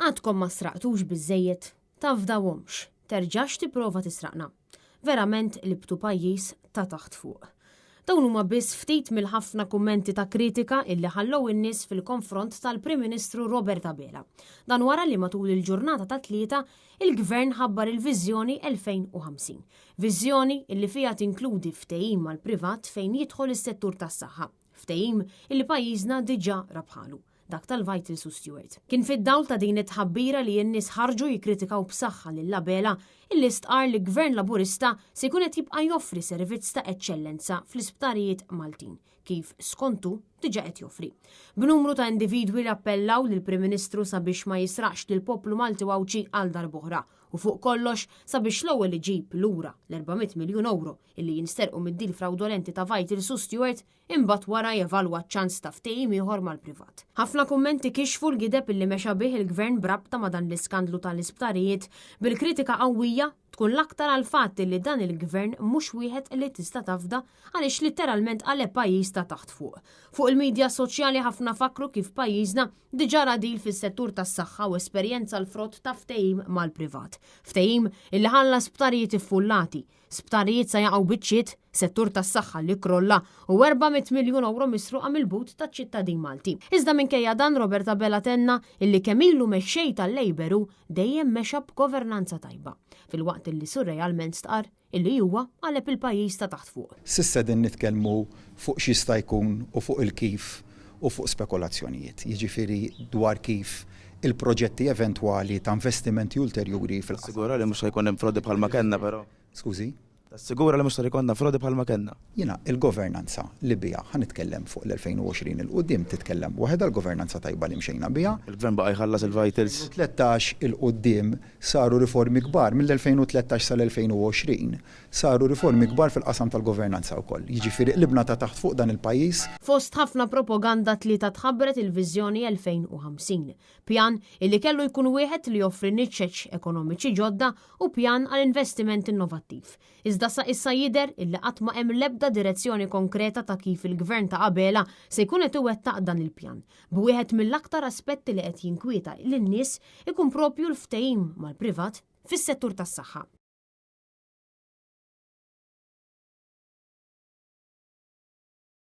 Għadkom ma sraqtux biżżejjed? Tafdawhomx. Terġax tipprova tisraqna. Verament qlibtu pajjiż ta' taħt fuq. Dawn huma biss ftit mill-ħafna kummenti ta' kritika illi ħallew in-nies fil-konfront tal-Prim Ministru Robert Abela. Dan wara li matul il-ġurnata tat-Tlieta, il-Gvern ħabbar il-Viżjoni 2050. Viżjoni illi fiha tinkludi ftehim mal-privat fejn jidħol is-settur tas-saħħa. Ftehim illi pajjiżna diġà ra bħalu. dak tal-Vitals u Steward. Kien fid-dawl ta' din it-tħabbira li n-nies ħarġu jikkritikaw b'saħħa lil Abela illi stqarr li Gvern Laburista se jkun qed jibqa' joffri servizz ta' eċċellenza fl-isptarijiet Maltin, kif skontu diġà qed joffri. B'numru ta' individwi li appellaw lill-Prim Ministru sabiex ma jisraqx lill-poplu Malti u Għawdxi għal darb'oħra u fuq kollox sabiex l-ewwel iġib lura l-400 miljun ewro illi jinsterqu mid-deal frawdolenti ta' Vitals u Steward imbagħad wara jevalwa ċ-ċans ta' ftehim ieħor mal-privat. Ħafna kummenti kixfu l-gideb illi mexa bih il-Gvern b'rabta ma' dan l-iskandlu tal-isptarijiet, bil-kritika qawwija tkun l-aktar għall-fatt illi dan il-Gvern mhux wieħed li tista' tafda għaliex litteralment qaleb pajjiż ta' taħt fuq. Fuq il-midja soċjali ħafna fakkru kif pajjiżna diġà ra deal fis-settur tas-saħħa u esperjenza l-frott ta' ftehim mal-privat. Ftehim illi ħalla sptarijiet iffullati, Sptarijiet sa jaqgħu biċċiet, settur tas-saħħa li krolla u 400 miljun ewro misruqa mill-but taċ-ċittadin Malti. Iżda minkejja dan Robert Abela tenna illi kemm ilu mexxej tal-Labour hu dejjem mexa b'governanza tajba, filwaqt illi surrealment stqarr illi huwa qaleb il-pajjiż ta' taħt fuq. S'issa qegħdin nitkellmu fuq x'jista' jkun u fuq il-kif u fuq spekulazzjonijiet, jiġifieri dwar kif il-proġetti eventwali ta' investimenti ulterjuri fil-qasam. Tassigura li mhux se jkun hemm frodi bħalma kellna però. Skużi? Tassigura li mhux ser ikollna frodi bħalma kellna. Jiena il-governanza li biha ħa nitkellem fuq l-2020 'il quddiem titkellem waħedha l-governanza tajba li mxejna biha. Il-Gvern baqa' jħallas il-Vitals. 2013 'il quddiem saru riformi kbar, mill-2013 sal-2020 Saru riformi kbar fil-qasam tal-governanza wkoll. Jiġifieri qlibna ta' taħt fuq dan il-pajjiż. Fost ħafna propaganda t-Tlieta tħabbret il-Viżjoni 2050. Pjan illi kellu jkun wieħed li joffri niċeċ ekonomiċi ġodda u pjan għal investiment innovattiv. Iżda sa issa jidher illi qatt ma hemm l-ebda direzzjoni konkreta ta' kif il-Gvern ta' Abela se jkun qed iwettaq dan il-pjan. B'wieħed mill-aktar aspetti li qed jinkwieta lin-nies ikun propju l-ftehim mal-privat fis-settur tas-saħħa.